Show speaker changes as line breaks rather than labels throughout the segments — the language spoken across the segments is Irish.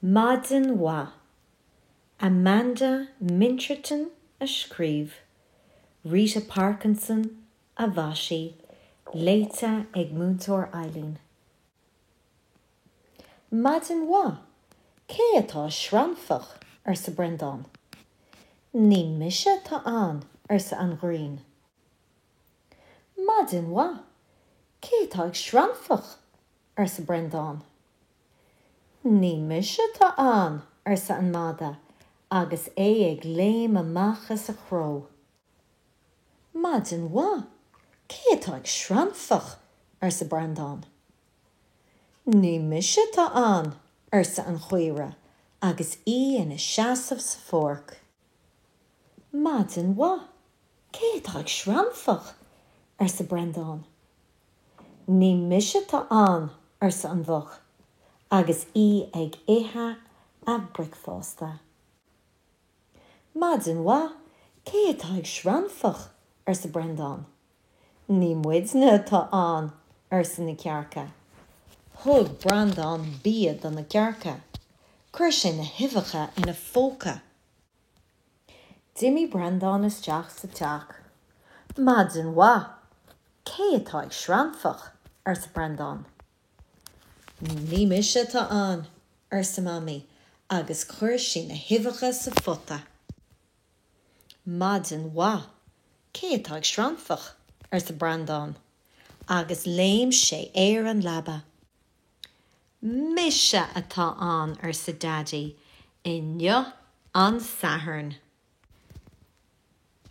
Maidin mhaith. Amanda Mincherton a scríobh, Rita Parkinson a mhaisigh, léite ag Múinteoir Eileen. Maidin mhaith, cé atá ag srannfach? arsa Breandán. Ní mise atá ann, arsa an ghrian. Maidin mhaith, cé atá ag srannfach? arsa Breandán. Ní mise atá ann, arsa an madadh agus é ag léim amach as a chró. Maidin mhaith, cé atá ag srannfach? arsa Breandán. Ní mise atá ann, arsa an chaora agus í ina seasamh sa pháirc. Maidin mhaith, cé atá ag srannfach? arsa Breandán. Ní mise atá ann, arsa an mhuc, agus í ag ithe a bricfeasta. Maidin mhaith, cé atá ag srannfach? arsa Breandán. Ní muidne atá ann, arsa na cearca. Thug Breandán bia do na cearca. Chuir sé na huibheacha ina phóca. D'imigh Breandán isteach sa teach. Maidin mhaith! Cé atá ag srannfach? arsa Breandán. Ní mise atá ann, arsa Mamaí agus chuir sí na huibheacha sa phota. Maidin mhaith! Cé atá ag srannfach? arsa Breandán agus léim sé ar an leaba. Mise atá ann, arsa Daidí, inniu an Satharn.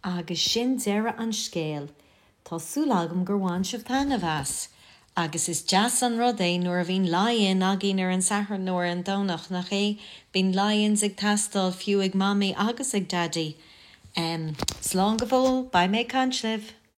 Agus sin deireadh an scéil. Tá súil agam gur bhain sibh taitneamh as. Agus is deas an rud é nuair a bhíonn lie-in againn ar an Satharn nó ar an Domhnach, nach é? Bíonn lie-ins ag teastáil fiú ag Mamaí agus ag Daidí. Slán go fóill, beidh mé ag caint libh.